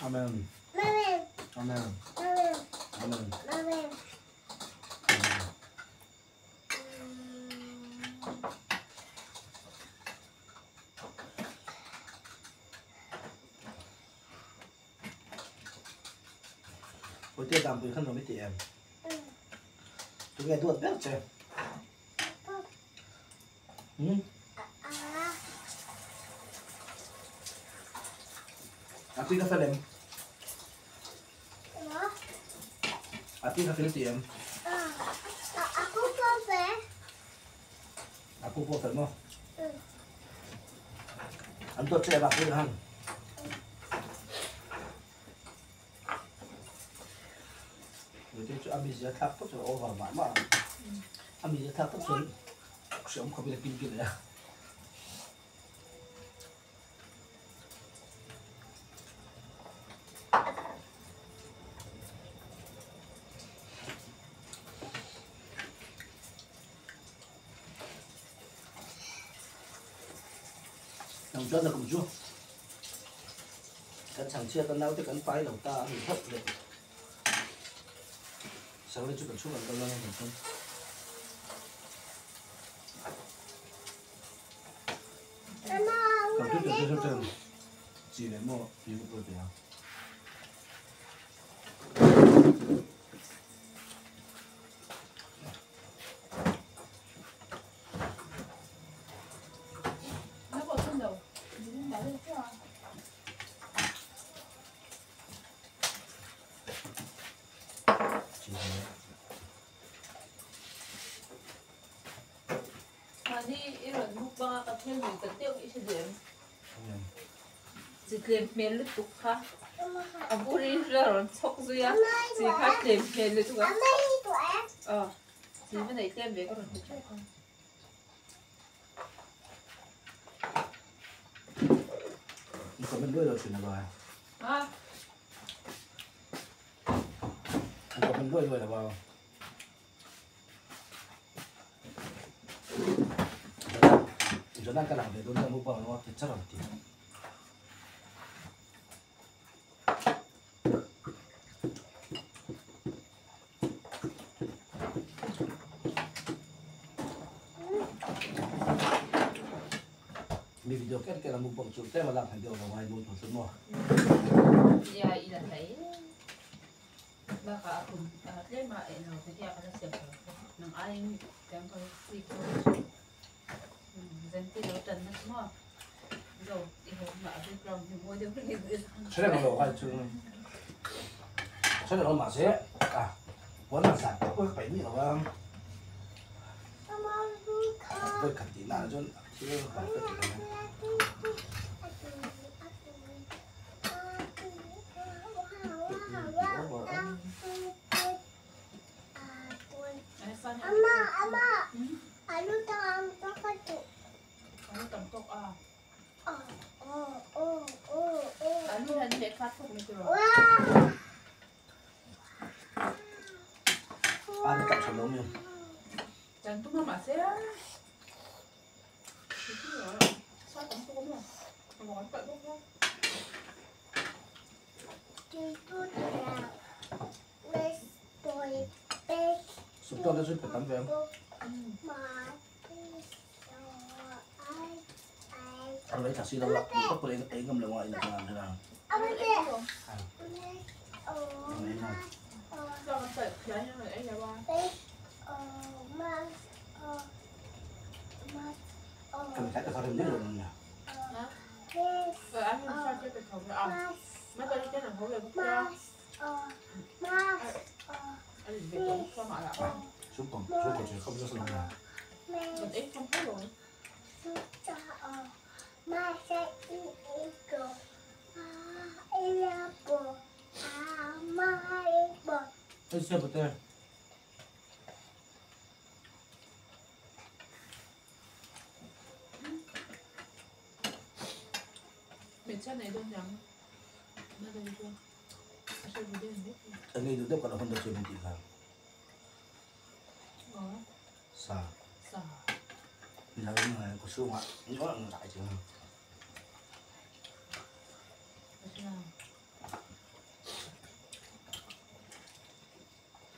Amen. Amen. Amen. Amen. Ôi tiêu đàm bùi khăn rồi mới tiệm. Tụi nghe đuột biết chứ. Ừ. À tuy nó phải làm. À tuy nó phải tiệm. Aku có Aku có phải không? Anh tôi chơi bạc với hắn. Người ta cho ami giờ tháp tốt rồi over mà mà. Ami giờ tháp tốt rồi. Sẽ không biết kim kim này. Nằm cho là cũng chưa. Cái chẳng chia cái nào thì cái phải đầu ta thì thấp được. Sáng nay chụp ảnh chụp ảnh cái này không. Còn tôi tôi tôi chỉ là mua ví dụ tôi thế. Nó bỏ trên đầu. Mình bảo lên chứ à. Chỉ là Mà đi rồi mukbang ka thil mi ka tiêu i se dem. Chỉ tlem hmel lutuk kha. A buri ra ron chok zuia. Chỉ kha tlem hmel lutuk a. Ờ. Chỉ bên này tlem ve ka ron ti chok. Có bên đuôi rồi chuyện là rồi. Ha. Có bên đuôi rồi là vào. Cho nên cái làm về đôi nó mukbang nó thì chắc là tí. Mi video cái cái là mukbang chụp thế mà làm thành điều là ngoài mua thủ mua. Ya ila thai. Ba ka kum a tlem ma e no te ya ka siam nang ai tem ko si ko. Dân ti lo tan na mo. Zo i ho ma background ni mo de ni. 吃两个老话就，吃两个马些啊，我那啥，我白米了吧？我肯定那就这个白个地方。 Ama, ama. Alu tang tok tu. Alu tang tok a. Oh, oh, oh, oh, oh. Alu han le khat thok ni tro. Wow. Ăn cặp sườn lông nhiều. Chẳng tung mà sẽ. Sao tấm tok mà. Mà còn bận không? Sụp to nó sụp tắm về không? Ăn lấy thả xi đâu lắm, có cái ấy ngâm lại ngoài là làm thế nào? Cho nó phải khía như này là ba. Cầm cái tao thêm rồi nhỉ? Rồi ăn sao cho cái thầu à? Mấy cái cái này thầu về bốc ra. Ăn về tổng cho họ là. Xuống còn xuống còn không cho xuống là. Mình ít không thấy rồi. Hei sia bute. Ang ei duh deuh kan hawn deuh chu min tih kha. Sa. Ni lo in ka chhungah ni awrh ang dah chu.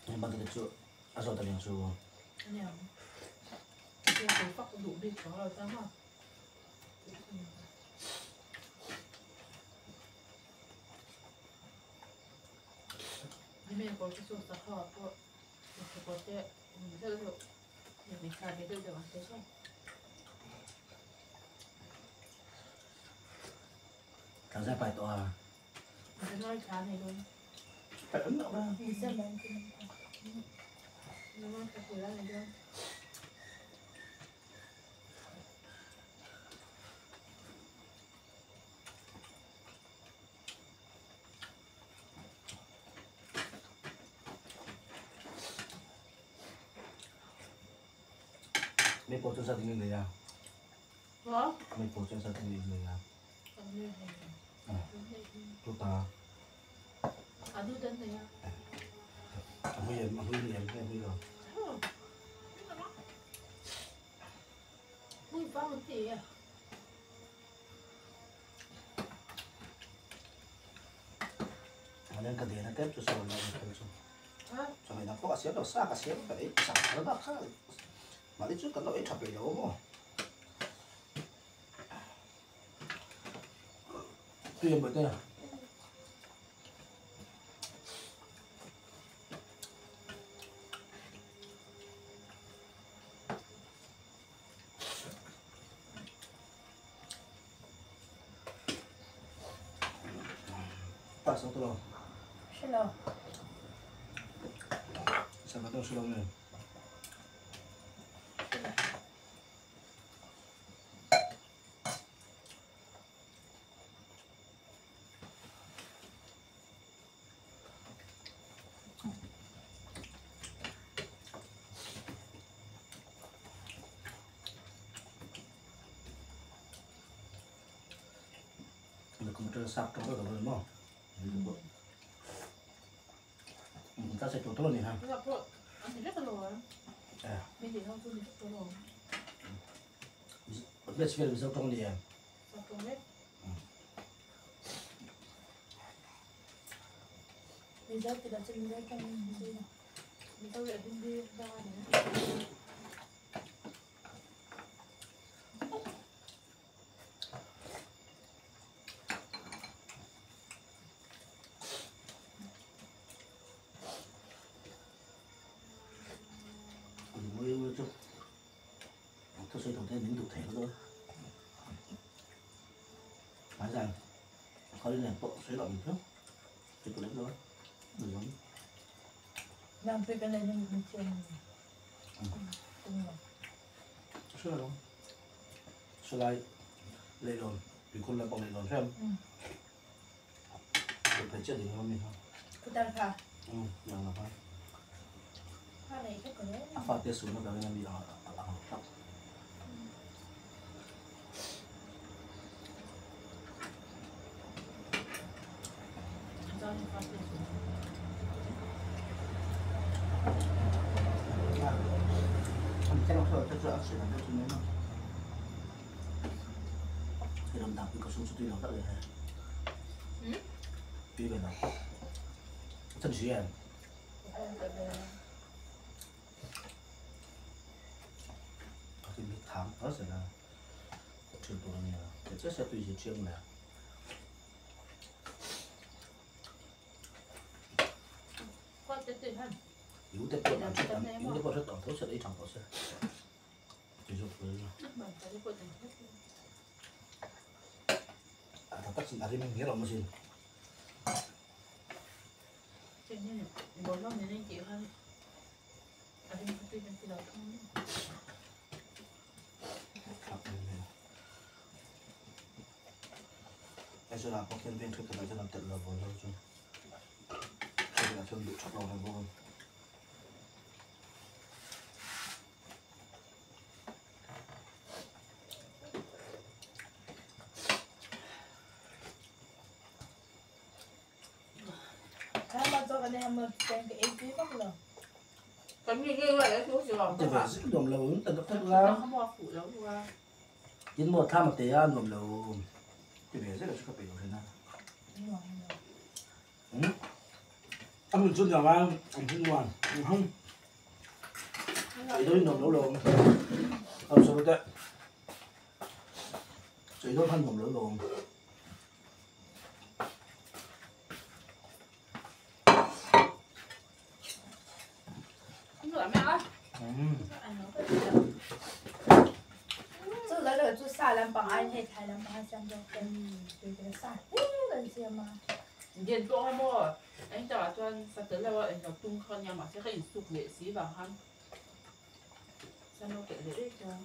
Hei bantuk chu a zawt a ring chu. Thang zai pai tawh a. Pai ấm đậu ra. Mấy bộ cho gia đình người à? Mấy bộ cho gia đình người à? Tôi ta. Nguy hiểm, nguy hiểm, nguy hiểm. Anh cái tiền nó tiếp cho sau này cho. Cho nên nó có xếp đâu xa cả xếp phải sẵn nó đắp khác. Mà đi trước cần nó ít thập bị đâu mà. Tuyên bởi thế. Pa sao tôi Hello. Sao mà tôi solo này. Computer sắp trong cái rồi mà. Chúng ta sẽ trộn tốt này ha. Biết về dấu trong này. Tôi đầu tiên những thực thể thôi. Phải rằng có đi làm bộ suy luận trước, thì tôi lấy rồi, được giống. Làm việc cái này mình chơi. Suy luận, suy lại lấy rồi, vì con là bằng lấy rồi xem. Tôi phải chơi thì ngon mình không? Cứ tan pha. Ừ, làm là pha. Pha này chắc có đấy. Pha tiết xuống nó cái này bị ở真实验。Thì mình thắng đó sẽ là trường tổ này là cái sẽ tùy trường này. 有的不能吃，有的不是当头吃的，一场头吃，就是不是。À, thằng tắc xin đi mình nghĩa là một gì. Aizawl-ah pawh khian veng thenkhatah chuan an telh lo vawn ho chu thenkhatah chuan duh thap lo ve bawk a. Nuam lo in tak tak la tin maw thlam a te a nuam lo ti ve zel chu ka peih lo thin a a hmun chu nuam a an hmun nuam ei dawn nuam lo lo a sawi te ei dawn khan nuam lo lo. Dian pawh kha maw eng takah chuan sa tel lo a englo tum kha nia mahse ka insuk leh si vang khan sa no telh leh daih chuan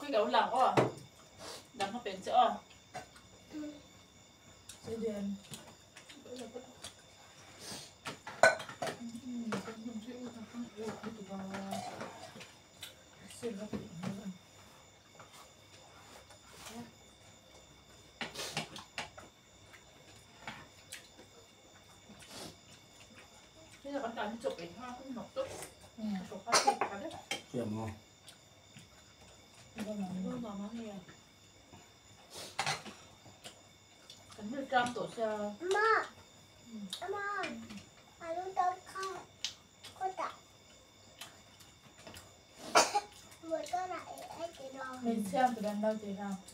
Khi đâu làm ó làm nó bền chứ ó Bây giờ con toàn chụp ảnh hoa cũng ngọc tốt. Chụp hoa chụp khá đấy. Thiam maw?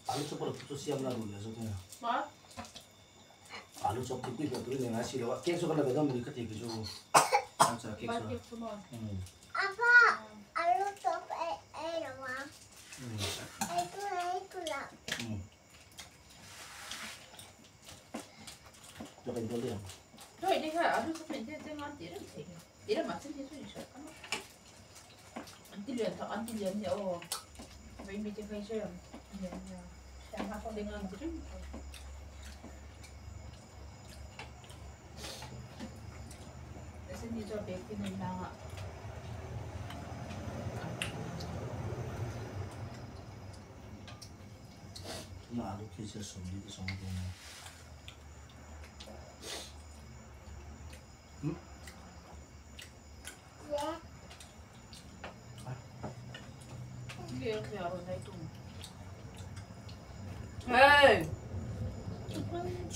Alu chop pawh chu siam la run leh zawk nia. Alu chop khi pui hmuh turin eng a si lo a, cake chu kan la ve dawn mawni ka ti khi chu. Cake chu. Tuna alu khi chu 40 te sawm dawn a.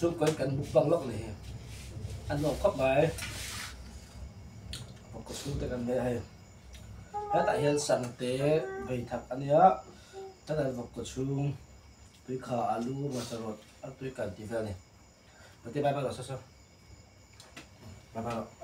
Chhungkaw kan mukbang lawk leh hi a nuam khawp mai. Ka chhungte kan nei a hei. Hetah hian sangte vei thak a nia. Hetah hian vawk kawchhung tui kha alu hmarcha rawt a tui kan tih vel a ni. Pate bye bye rawh saw saw. Bye bye rawh.